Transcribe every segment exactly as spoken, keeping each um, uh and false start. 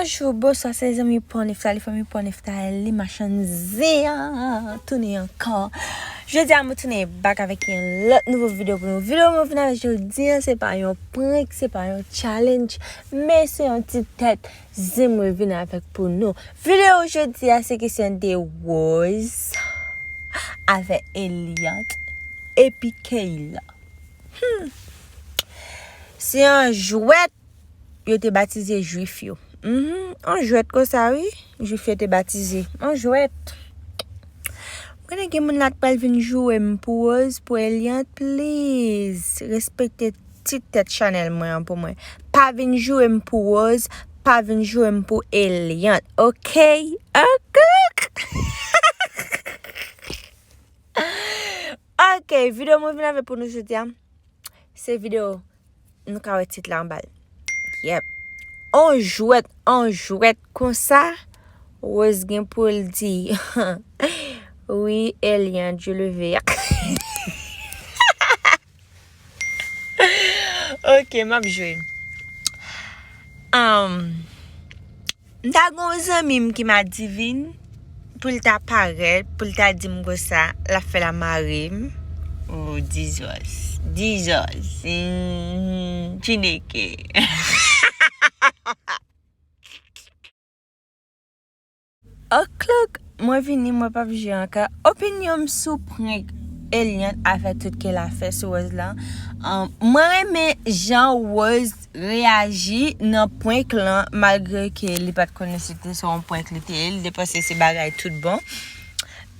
Bonjou, bonswa, se zanmi pa w Neftali, fanmi pa w Neftali, machann zen an tounen ankò. Jodi a, mwen tounen back avèk yon lòt nouvo videyo pou nou. Videyo mwen vin avèk jodi a, se pa yon prank, se pa yon challenge, men se yon ti tèt zen mwen vin avèk pou nou. Videyo jodi a, se kesyon de Rose avèk Eliante epi Keyla. Hmm. Se yon jwèt yo te batize Jwif yo. Mhm, yon jwèt konsa, wi. Jwif yo te batize. Yon jwèt. Mwen konnen gen moun la t pral vin joure m pou Rose, pou Eliante, please. Respekte ti tèt chanèl mwen an pou mwen. Pa vin joure m pou Rose, pa vin joure m pou Eliante. Ok? Ok? Ok, videyo mwen vin avè pou nou jodi a. Se videyo, nou ka wè tit la anba l. Yep. On jwèt, on jwèt konsa, Rose gen pou l di, wi, Eliante, je le veux. Ok, m ap jwe. Um, M ta gen yon zanmi m ki madivin, pou l ta parèt, pou l ta di m konsa, l ap fè l a mari m. Oh, Jesus. Jesus. Mm, Chineke. Oklok, mwen vini, mwen p ap jwe ankò. Opinyon m sou prank Eliante avèk tout ke l ap fè sou Rose lan. Um, mwen renmen jan Rose reyaji nan prank lan, malgre ke li pa t konnen si te se yon prank li te ye, li te panse se bagay tout bon.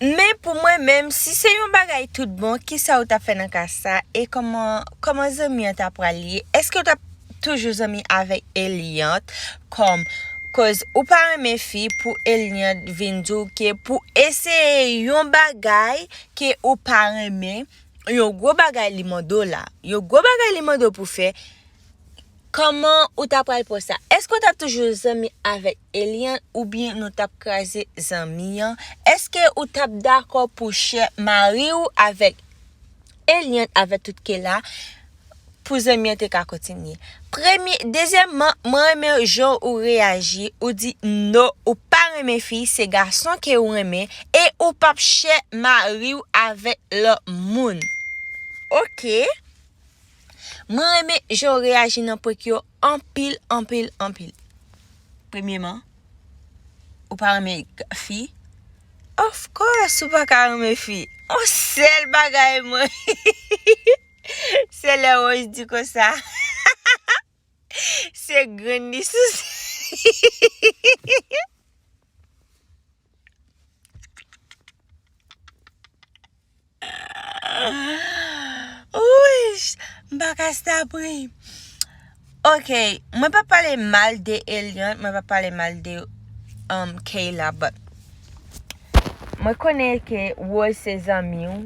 Men pou mwen menm, si se yon bagay tout bon, kisa ou t ap fè nan ka sa? E kòman, kòman zanmi an ta pral ye? Èske ou t ap toujou zanmi avèk Eliante? Kòm, koz ou pa renmen fi pou Eliante vin di w ke pou eseye yon bagay ke ou pa renmen, yon gwo bagay li mande w la. Yon gwo bagay li mande w pou fè. Kòman ou ta pral pran sa? Èske ou t ap toujou zanmi avèk Eliante oubyen nou t ap kraze zanmi an? Èske ou t ap dakò pou share mari w avèk Eliante avèk tout ke la pou zanmi an te ka kontinye? Premye, dezyèmman, mwen renmen jan ou reyaji, ou di no, ou pa renmen fi, se gason ke ou renmen, e ou p ap share mari w avèk lòt moun. Ok. Mwen renmen jan w reyaji nan prank yo anpil, anpil, anpil. Premyeman, ou pa renmen fi? Of course, ou pa ka renmen fi. On sèl bagay mwen. Se lè Rose di konsa. Se grenn li souse. Wouch, m pa ka stop ri. Ok, mwen pa pale mal de Eliante, mwen pa pale mal de um, Keyla, but mwen konnen ke Rose se zanmi w.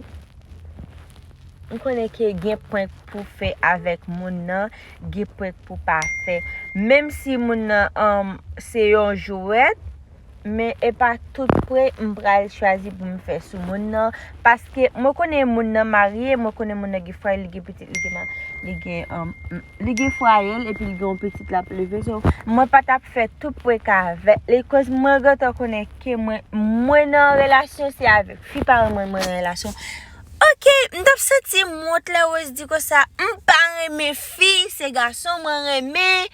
M konnen ke gen prank pou fè avèk moun nan, gen prank pou pa fè. Menm si moun nan um, se yon jwèt, men e pa tout prank m pral chwazi pou m fè sou moun nan. Paske mwen konnen moun nan marye, mwen konnen moun nan gen fwaye, li gen pitit, li gen ma-, li gen, um, m-, li gen fwaye l, epi li gen yon pitit l ap leve. So, mwen pa t ap fè tout prank avèk li, koz mwen gentan konnen ke mwen, mwen nan relasyon se avèk fi pa mwen, mwen nan relasyon. Ok, m t ap santi m wont lè Rose di konsa, m pa renmen fi, se gason mwen renmen.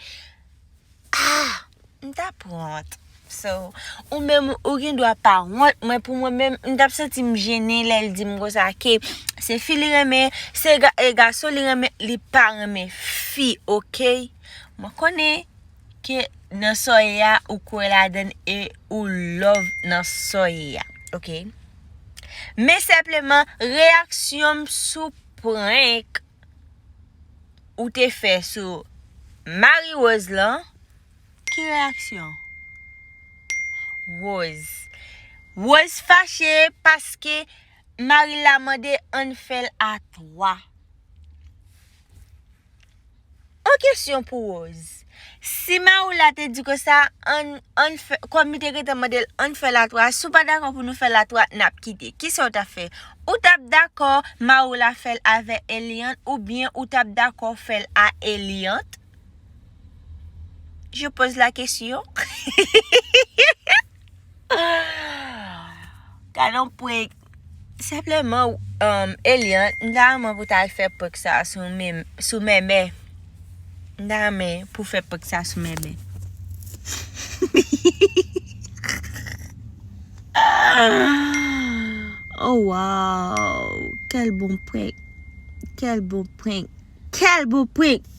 Ah, m t ap wont. So, ou menm, ou gen dwa pa wont, mwen pou mwen menm, m t ap santi m jennen lè l di m konsa ke se fi li renmen, se ga-, e gason li renmen, li pa renmen fi, ok? Mwen konnen ke nan sa w ye a, ou kwè ladann e ou love nan sa w ye a, ok? Men senpleman, reyaksyon m sou prank ou te fè sou mari Rose lan, ki reyaksyon? Rose. Rose fache paske mari l la mande ann fè l a twa. Yon kesyon pou Rose. Si mari w la te di konsa, ann, ann fè, kòm li te gentan mande l, ann fè l a twa, si w pa dakò pou nou fè l a twa, n ap kite. Kisa w t ap fè? Ou t ap dakò mari w la fè l avèk Eliante, oubyen ou t ap dakò fè l a Eliante? Je pose la question. Gade yon prank. Senpleman, um, Eliante, m ta renmen pou ta al fè prank sa sou men, sou Mèmè. M ta renmen pou fè prank sa sou Mèmè. Oh wow! Quel bon prank! Quel bon prank! Quel bon prank!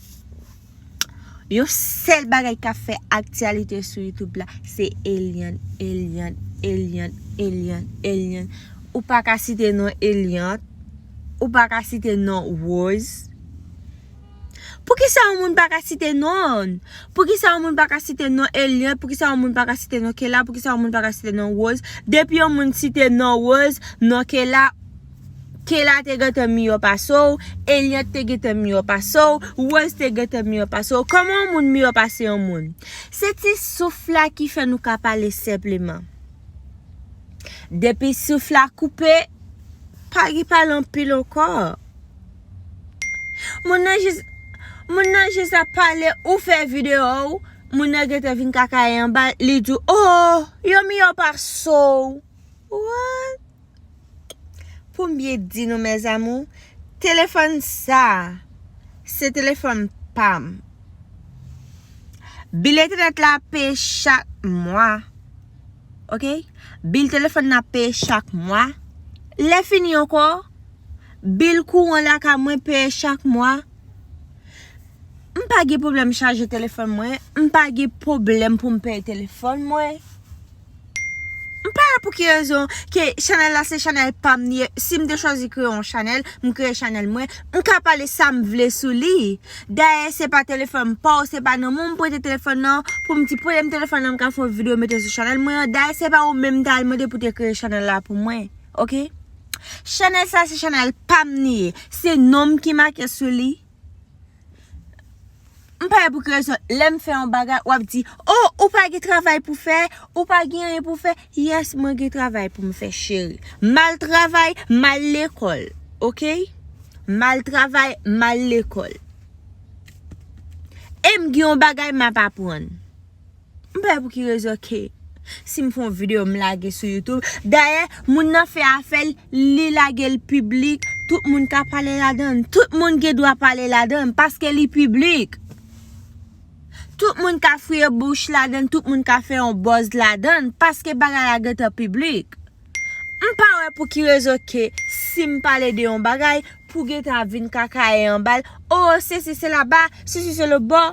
Yon sèl bagay k ap fè aktyalite sou YouTube la, se Eliante, Eliante, Eliante, Eliante, Eliante. Ou pa ka site non Eliante, ou pa ka site non Rose. Poukisa yon moun pa ka site non? Poukisa yon moun pa ka site non Eliante? Poukisa yon moun pa ka site non Kela? Poukisa yon moun pa ka site non Rose? Depi yon moun site non Rose, non Kela, Kela te gentan miyò pase w, Eliante te gentan miyò pase w, Rose te gentan miyò pase w. Kòman yon moun miyò pase yon moun? Se ti souf la ki fè nou ka pale senpleman. Depi souf la koupe, pa gen pale anpil ankò. Moun nan jis, moun nan jis ap pale, ou fè videyo w, moun nan gentan vin kakaye anba, li di w, oh, yo miyò pase w. What? Pou m byen di nou, mes amours, telefòn sa, se telefòn pa m. Bil entènèt la peye chak mwa. Oke? Bil telefòn nan peye chak mwa. Lè fini ankò, bil kouran lakay mwen peye chak mwa. M pa gen pwoblèm chaje telefòn mwen. M pa gen pwoblèm pou m peye telefòn mwen. M pa wè pou ki rezon ke chanèl la se chanèl pa m li ye. Si m te chwazi kreye yon chanèl, m kreye chanèl mwen. M ka pale sa m vle sou li. Dayè, se pa telefòn pa w, se pa nan men w m prete telefòn nan pou m di, prete m telefòn nan, m ka fè yon videyo mete sou chanèl mwen an. Dayè, se pa ou menm m ta al mande pou te kreye chanèl la pou mwen. Oke? Chanèl sa se chanèl pa m li ye. Se non m ki make sou li. M pa wè pou ki rezon, lè m fè yon bagay, w ap di, oh, ou pa gen travay pou fè, ou pa gen anyen pou fè. Yes, mwen gen travay pou m fè, cheri. M al travay, m al lekòl, oke? M al travay, m al lekòl. E m gen yon bagay m ap aprann. M pa wè pou ki rezon ke si m fè yon videyo, m lage sou YouTube. Dayè, moun nan fè afè l, li lage l piblik, tout moun ka pale ladan l. Tout moun gen dwa pale ladan l, paske li piblik. Tout moun ka fouye bouch ladan l, tout moun ka fè yon buzz ladan l, paske bagay la gentan piblik. M pa wè pou ki rezon ke si m pale de yon bagay, pou gentan ap vin kakaye anba l, oh, sesi, sela, ba, sesi, sela, bò.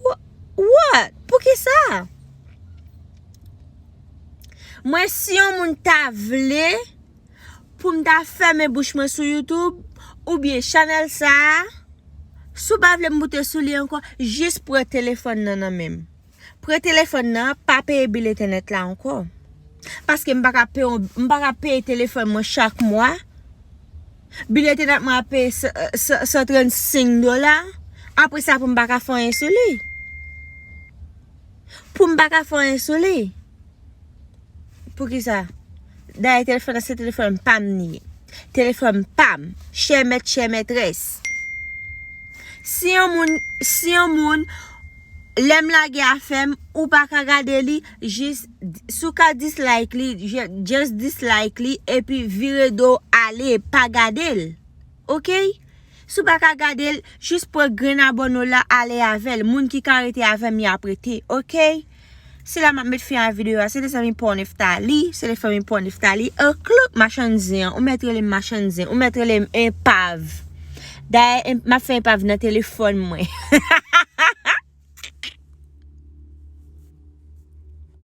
Wha-, what? Poukisa? Mwen, si yon moun ta vle pou m ta fèmen bouch mwen sou YouTube, oubyen chanèl sa a, si w pa vle m moute sou li ankò, jis pran telefòn nan nan men m. Pran telefòn nan, pa peye bil entènèt la ankò. Paske m pa ka peye yon, m pa ka peye telefòn mwen chak mwa. Bil entènèt mwen ap peye san, san, san trannsenk dola. Apre sa, pou m pa ka fè anyen sou li. Pou m pa ka fè anyen sou li. Poukisa? Dayè, telefòn nan se telefòn pa m li ye. Telefòn pa m. Chè mèt, chè mètrès. Si yon moun, si yon moun, lè m lage afè m, ou pa ka gade li, jis, si w ka dislike li, je-, just dislike li, epi vire do w ale, pa gade l. Oke? Si w pa ka gade l, jis pran grenn abòne w la, ale avè l. Moun ki ka rete avè m, y ap rete. Oke? Se la m ap met fen a videyo a. Se te zanmi pa w Neftali. Se te zanmi pa w Neftali. An klouk machann zen an. Ou mèt rele m machann zen. Ou mèt rele m enpav. Dayè, en-, m ap fè enpav nan telefòn mwen.